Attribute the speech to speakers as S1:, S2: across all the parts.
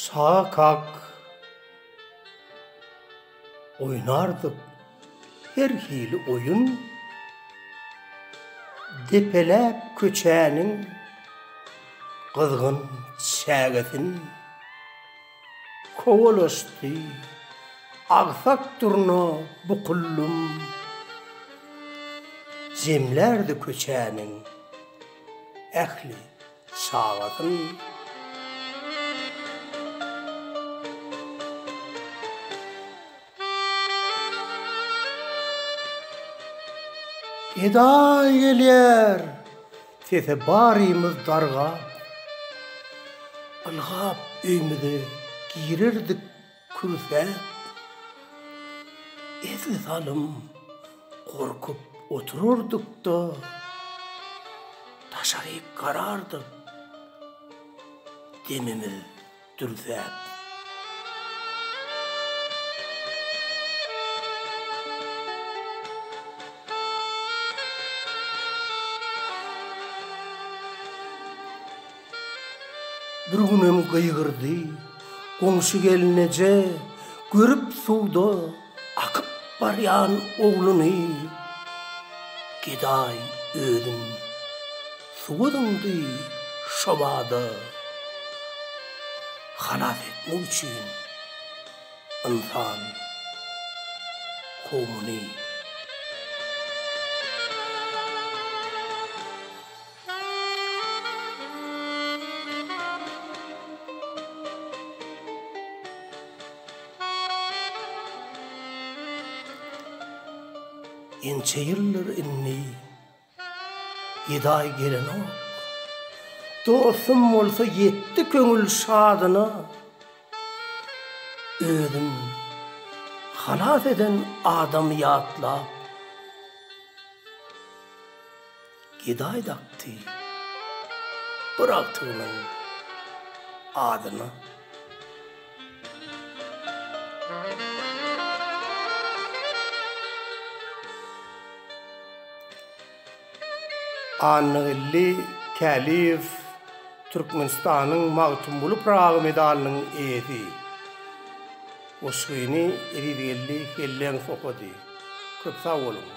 S1: Çagakak oýnardyk her hili oýun. Depeläp köçäniň gyzgyn çägesin. Kowalaşdy agsak durna bukullum. Jemlärdi köçäniň ähli çagasyn. Gedaý gelýär! Sese barymyz dargap, ylgap öýmüze girerdik kürsäp. Esli salym gorkup oturardyk-da, daşaryk garardyk, demimiz dürsäp. Bir günem gygyrdy, goňşy gelneje görüp suwda akyp barýan ogluny, gedaý özün Suwa zyňdy şobada halas etmek üçin ynsan kowmuny. Ençe ýyldyr indi Gedaý gelenok. Dostum bolsa ýetdi köňül şadyna. Özün halas eden adamy ýatlap. Gedaý dakdy bir agtygynyň adyna. Annageldi Käliýew Türkmenistanyň Magtymguly Pyragy medalynyň eýesi. Goşgyny Ezizgeldi Helleňow okady. Köp sag boluň!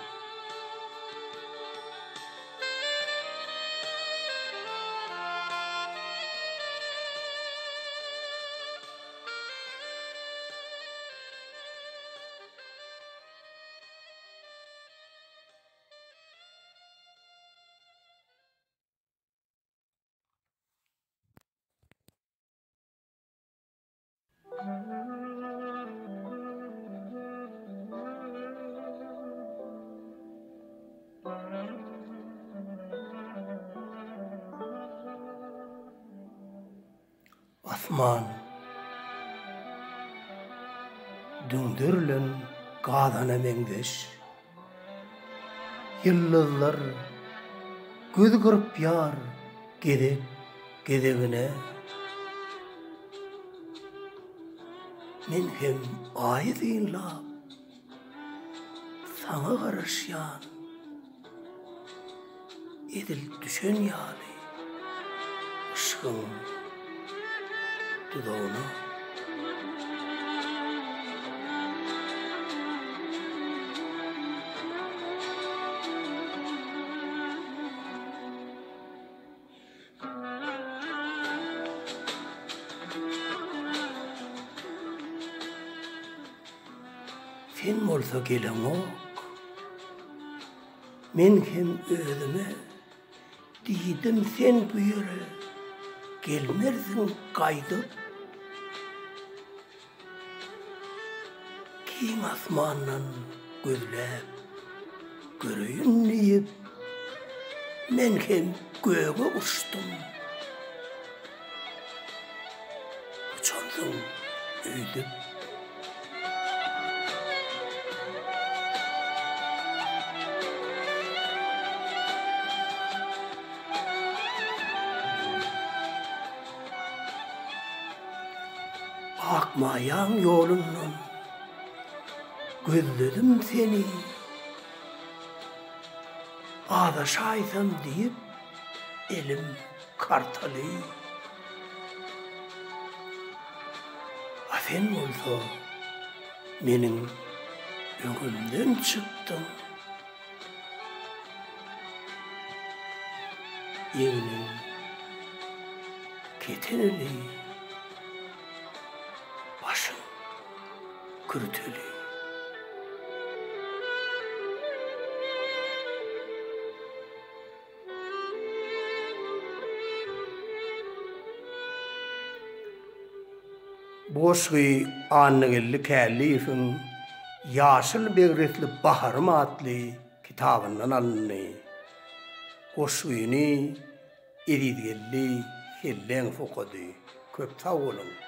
S1: Asman düňderilen gazana meňzeş. Ýyldyzlar göz gyrpýar gezek gezegine. Men hem Aýy synlap, saňa garaşýan. Edil düşen ýaly yşgyň duzagyna. Sen bolsa geleňok. Men hem özüme diýdim sen bu ýere gelmersiň gaýdyp. Giň asmandan gözläp göreýin diýip, men hem göge uçdum. Uçansyň öýdüp. Akmaýaň ýolundan gözledim seni, Azaşaýsam diýip elim kartaly. A sen bolsa meniň öňümden çykdyň. Egniň keteneli, başyň kürteli. Bu goşgy Annageldi Källiýewiň Ýaşyl begresli baharym atly kitabyndan alyndy. Goşgyny Ezizgeldi Helleňow okady. Köp sag boluň!